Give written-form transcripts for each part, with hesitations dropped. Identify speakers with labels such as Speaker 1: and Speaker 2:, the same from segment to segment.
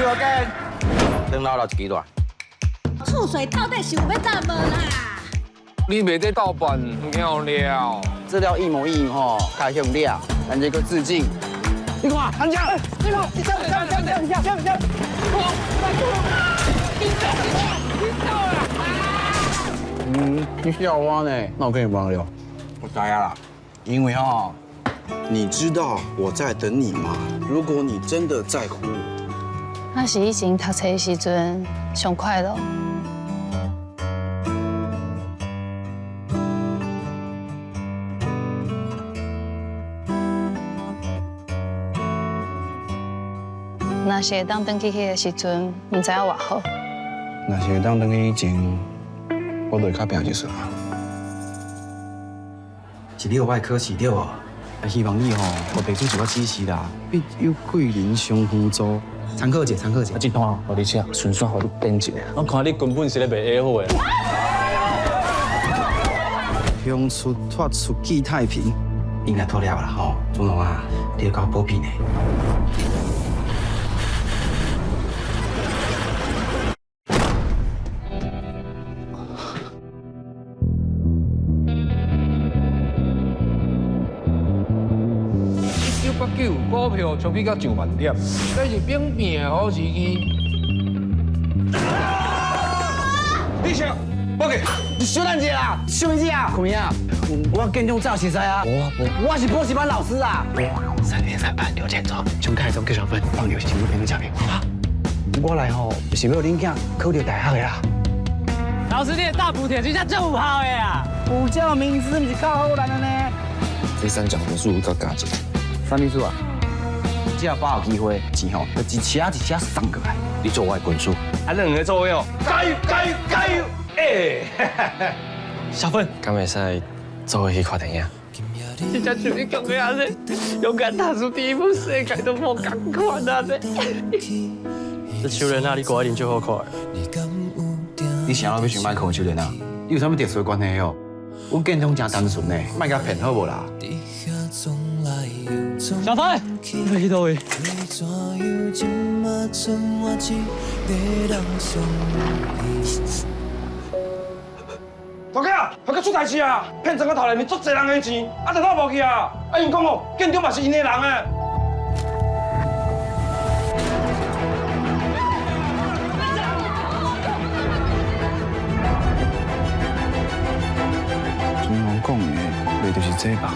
Speaker 1: 要紧。
Speaker 2: 等老了一支大。
Speaker 3: 厝税到底是有欲涨无啦？
Speaker 4: 你袂得盗版，毋惊予掠。
Speaker 1: 资料一模一样吼，开向掠，咱这个致敬。你看，韩江，你看，你这样这样这样这样这样这样。
Speaker 4: 你走，你走啦！
Speaker 1: 嗯，你笑我呢？那我跟你玩了。
Speaker 2: 我知啊啦，因为吼，你知道我在等你吗？如果你真的在乎我，
Speaker 5: 那是以前读册的时阵上快乐。若是會當轉去彼个時陣，毋知影偌好。
Speaker 1: 若是會當轉去以前，我就會較拚一絲。
Speaker 2: 是你予我的考試對無？啊，希望你吼，予地主一寡指示啦。
Speaker 1: 必有桂林相互助，
Speaker 2: 參考者，參考者。
Speaker 6: 啊，這單予你請，順紲予你變一下。
Speaker 7: 我看你根本是咧賣假貨的。
Speaker 1: 鄉出脫出記太平，
Speaker 2: 應該脫了啦吼，祖龍啊，你要共我保庇呢。
Speaker 4: 1989股票衝去到上萬點，這是變變的好時機。
Speaker 1: 你想，報警！你小等一下啦，小明姐啊，孔明啊，我建中早熟似啊，我是補習班老師啊。
Speaker 2: 3點3半6點鐘，上開總計上分，放牛是全部變成詐騙。
Speaker 1: 啊，我來吼是欲恁囝考著大學的啦。
Speaker 8: 老師，你的大補帖真正足有效的啊！
Speaker 1: 補教名師毋是較好難的呢。
Speaker 6: 這三角函數佮加一個。
Speaker 1: 啥物事啊？只要把握機會，錢吼就一車一車送過來。
Speaker 2: 你做我的軍師，
Speaker 7: 啊，兩个做伙哦，加油加油加油！欸，小芬，
Speaker 6: 敢會使做伙去看電影？
Speaker 8: 真正像你講的按呢，勇敢踏出第一步，世界都無仝款啊！這
Speaker 7: 這手鏈啊，你歌一定足好看的。
Speaker 1: 你啥欲想麥克手鏈啊？你有啥物特殊的關係哦？阮建中誠單純的，莫共騙好無啦？
Speaker 8: 小芬，你去佗位？
Speaker 9: 大家，大家出代誌啊！騙庄仔頭內面足濟人的錢，啊，就偷無去啊！啊，𪜶講哦，建中嘛是𪜶的人欸。
Speaker 1: 祖龍講的，袂就是這吧？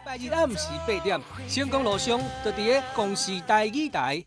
Speaker 10: 拜日暗時8點，成功路上就佇咧公視台語台。